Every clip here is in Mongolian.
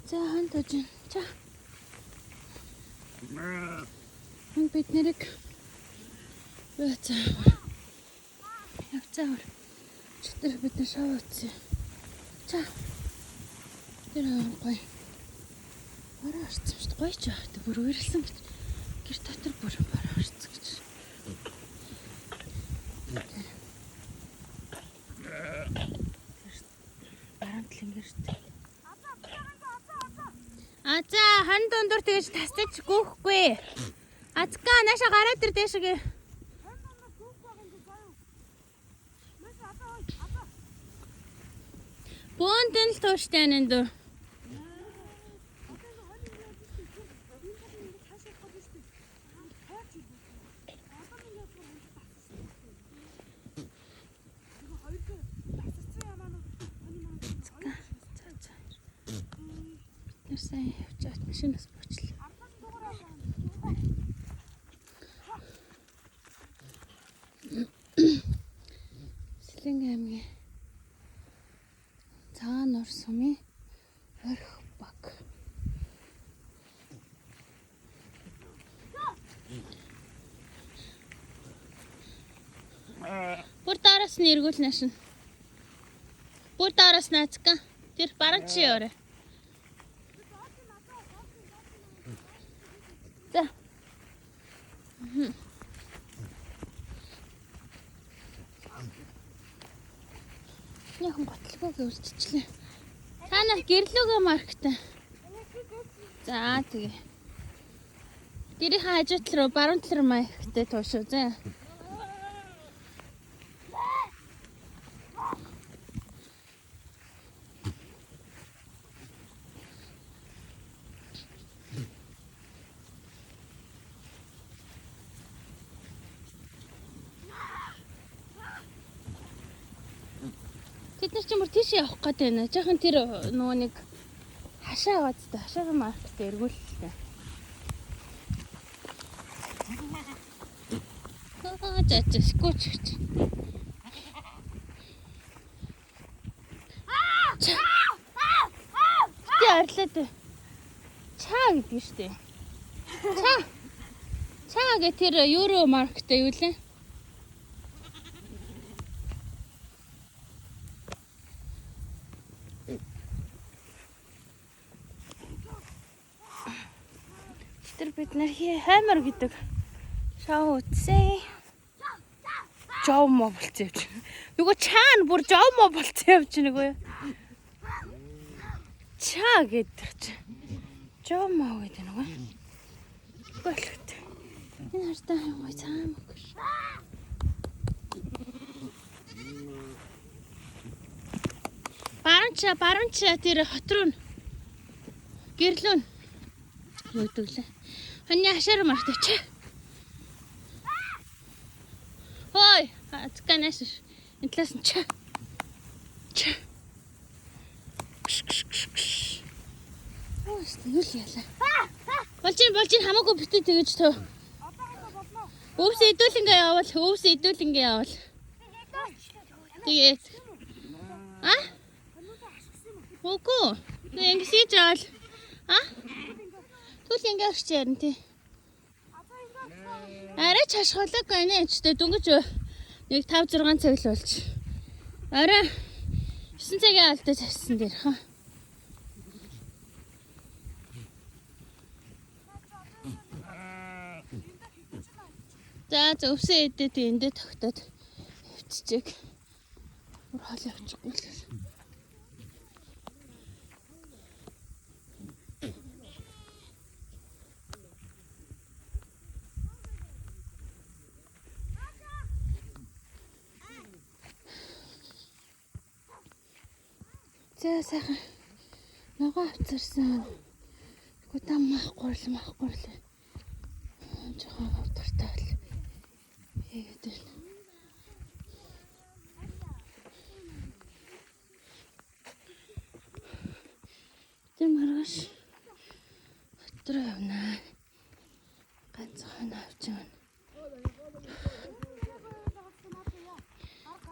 За хан тожин. За. Хүн бид нэрийг явцаа. Явцаа. Чөтөр бид нар шоу утсан. За. Тэр гоё. Бараа орсон шүү дээ. Гоё ч байх. Бүр уйрлсан гэж. Гэр дотор бүр бараа орсон гэж. Баруун талын гэрт. А за хан дундуур тэгэж тасдаж гүйхгүй. Ацка нааша гараад ир дээшгээ. Бөөнтөн л тууштай нэн дөө. За за. Бид нар сайн явж байгаа машинаас буучлаа. Сэлэнг аймгийн Цагаан нуур сумын орхи баг. Бүр доороос нь эргүүл наашна. Бүр доороос наацка. Тэр баруун чи яваарай. За. Яхан готлогоо үлдчихлээ. Та нар гэрлүүгээ марктай. За тэгээ. Гэрийнхээ хажуу тал руу баруун тал руу маягтай туушуу зэ. Тэд нар чинь бүр тийшээ явах гээд байна. Жаахан тэр нөгөө нэг хашаа аваад та хашаагаа маркетээ эргүүлэлтэй. Аа за за скүүч гэж. Тэ орилоод. Чаа гэдэг нь штэ. Чаа. Чаа гэх тэр евро маркетээ юу лээ? Тэр бид нар хаймар гэдэг шоу үзсэн. Жовмо болцсон явж. Нөгөө чаана бүр жовмо болцсон явж нөгөө юу. Чаа гэдэг чи. Жовмо гэдэг нөгөө. Болот. Энэ хартаа гой цаам өгөр. Баруун чаа, баруун чаа тэр хот руу гэрлүүн юу гэдэг лээ. Хонь хашаар март чи. Хой, ацканаас энэ талаас нь ча. Ча. Кш кш кш кш. Оо, юу л ялаа. Болж ин болж ин хамаагүй битээ тэгэж төө. Өвс идүүлэнгээ явуул, өвс идүүлэнгээ явуул. Тэгээд. А? Үгүй. Тэг ингэ сийж авал. А? Түл ингэ орч ярина тий. Арай ч хашгуулаг байна ч тэ дөнгөж нэг 5 6 цаг л болж. Арай 9 цагийн алдаж авсан дээр хаа. За за өвсөн эдээ тий эндээ тогтоод явчихжээ. Бүр хоол явчихгүй л. За сайхан ногоо авцарсан. Гудам махгүй л махгүй л. Жохон авдартай л хийгээд байна. Тэр маргааш хот руу явна. Ганцхан авч явна.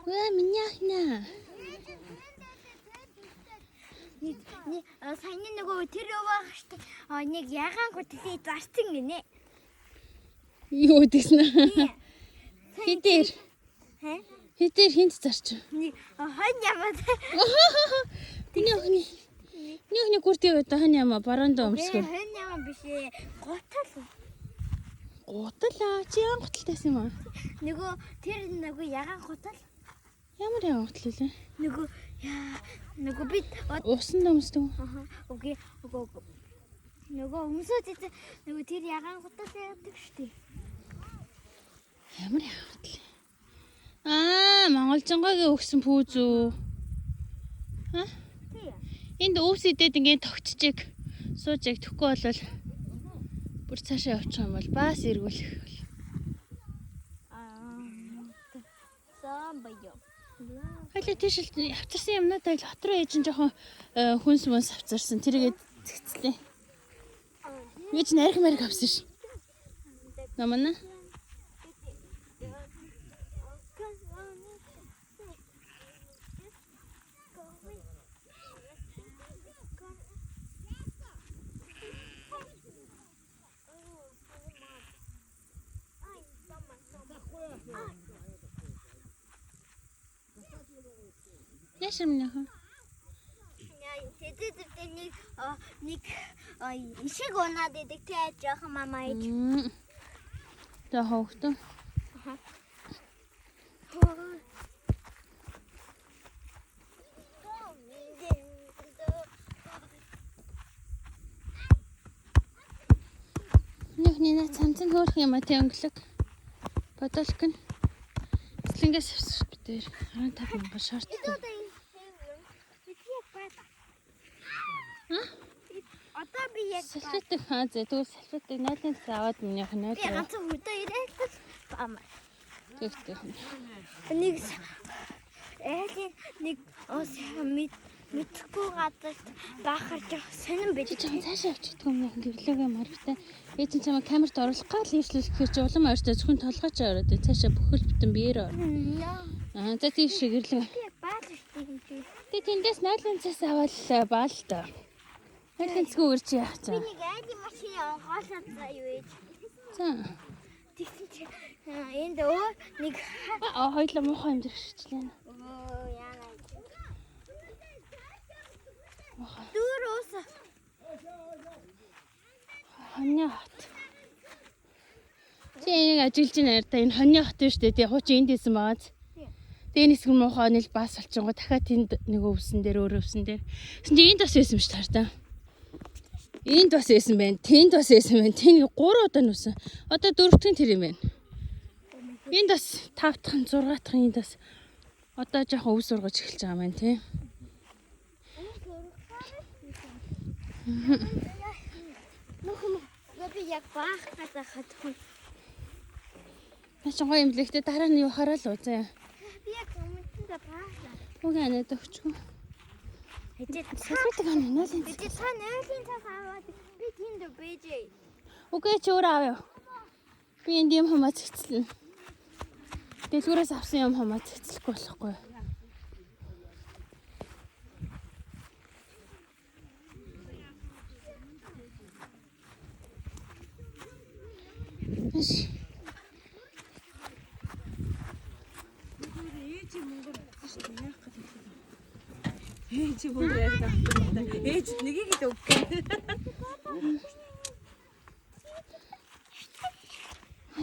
Үгүй миний ахна. Саяны нөгөө тэр өвөө штэ нэг ягаан гуталыг зарцсан гинэ. Юу гэдгсэн? Хидээр. Хэ? Хидээр хинт зарч. Нэг хонь ямаа. Миний охины. Миний охины гүрдээ одоо хань ямаа бараандаа өмсгөр. Хонь ямаа биш ээ. Гутал. Гутал аа чи яан гуталтайсан юм аа? Нөгөө тэр нөгөө ягаан гутал. Ямар яан гутал вэ? Нөгөө яа нөгөө бид Усан өмсдөг. Аха. Үгүй үгүй үгүй. Нөгөө өмсөөд исэн нөгөө тэр ягаан гутал яадаг штэ. Ямар яан гутал. Аа, Монголжонгогийн өгсөн пүүз үү? Аа? Тий. Энд өвс идээд ингээд тогтчихэг сууж яг тэхгүй болол бүр цаашаа явчих юм бол бас эргүүлэх бол. Аа. Самбайо. Хойлоо тийш л авчирсан юмнуудаа л хот руу ээж нь жоохон хүнс мөнс авчирсан. Тэрийгээ зэгцлээ. Ээж нь арх марх авсан ш. Намана. Яаш юм нөхөө? Тэдээ нэг нэг ишиг унаад идэг те жоохон мамаа ээж. За хоогтон. Нүхний наа цамцан хөөрх юм а тэ өнгөлөг. Бодолк нь. Цэцлэнгээс авсан бид дээр 15 мянган шорттой. Одоо би яг Салфетик хаа зэ тэгвэл салфетик нойлын цас аваад минийх би нойл. ганцхан хөдөө ирээд л баамаа. Тэг тэг. Нэг айлын нэг ус мэд мэдхгүй газар баахар жоох сонирн Чи байж жоохон цаашаа явчих юм яг гэрлэгээ маргатай. Ээж чинь чамайг камерт оруулах гал иршлүүлэх гэхэр чи улам ойртой зөвхөн толгой чи ороод ин цаашаа бүхэл бүтэн биеэр ор. Аа за тийш гэрлэг. Би яг баал штеп юм чи. Тэг тэндээс нойлын цас аваад баал та. Нойлын цэсгүй үрч яах Би чам. нэг айлын машин онгоолоод заа юу ээж. За. Тэгсэн чи энд өөр нэг Аа хоёлаа муухай юм дэрхшчлээ. Өө яана. Муухай. Дүүр ус. Хоньны хот. Чи энийг ажиллаж байна ярьда энэ хоньны хот биш үү? Тэг хуучин энд исэн байгааз. Тэг энэ хэсэг нь муухай нийл бас олчингоо дахиад тэнд нэг өвсөн дээр өөр өвсөн дээр. Тэгсэн чи энд бас байсан биш таар та. Энд бас байсан байна. Тэнд бас байсан байна. Тэнд 3 удаа нүсэн. Одоо дөрөвдүг нь тэр юм байна. Энд бас 5 дахь нь 6 дахь нь энд бас одоо жоохон өвс ургаж эхэлж байгаа юм байна тий. Нөхөн би яг баах газар хатхан. Наа чи гоё юм лээ. Гэтэ дараа нь юу хараа л уу заа. Би яг өмнөдөө баах. Үгүй анаад өгчгүй. Хэдий Салфетик ана нойлын. хэдий та нойлын цаас аваад би тэнд бэжээ. Үгүй чи өөрөө авъя. Би энд юм хамаа цэгцлэнэ. Дэлгүүрээс авсан юм хамаа цэгцлэхгүй болохгүй. Биш. Ээж мөнгө яг авсан. Ээж нэгийг л өгөх гэнэ.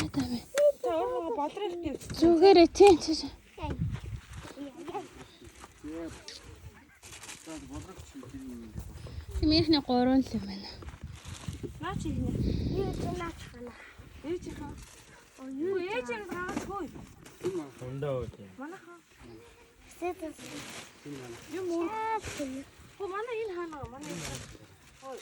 Яа вэ? За өөрөө бодрох гэв. Зүгээрээ тийм чи. Минийхний гурван л юм байна. Наа чи хинэ. Юу ч наач хана. Ээж хаа. Юу ээж юм гаас хөөе. Ундаа үү. Манайхаа. Сэтэс. Юм уу? Хөө манай энэ хаана байгаа? Манай энэ. Хөөе.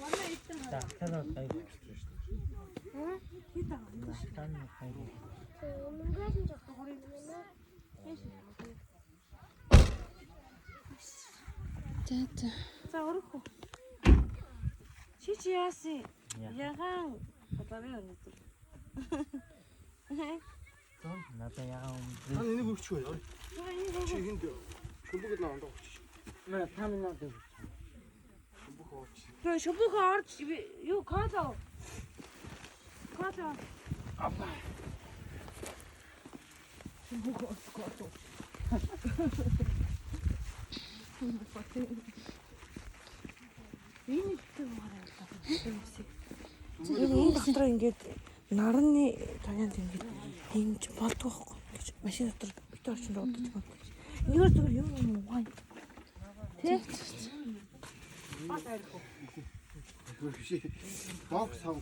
Манай энэ хаана? За, тэр гайгүй болчих шүү дээ. Хэд байгаа? Тань гайгүй. Мөнгөс нь жоох. За за. За өрөөх үү. Чи чи яасан? Ягаан бодрын өнөдөр. Зон надаа ягаан Ан энийг өгчихөө. Энэ Чи хинд шүлбэг л ондоо өгчих. Мэ тамина дэв. Тэ шүбүхэ орж юу кола. Кола. Апа. Шүбүхэ орж кола. Энэ ихтэй гараа. Энэ дотор ингээд нарны тоёнд ингээд ингэж болдгоо байхгүй ингэж машин дотор бит орчинд удаж болдог. Энэгээр зүгээр юм юм угаан. Тэ? Богс хав.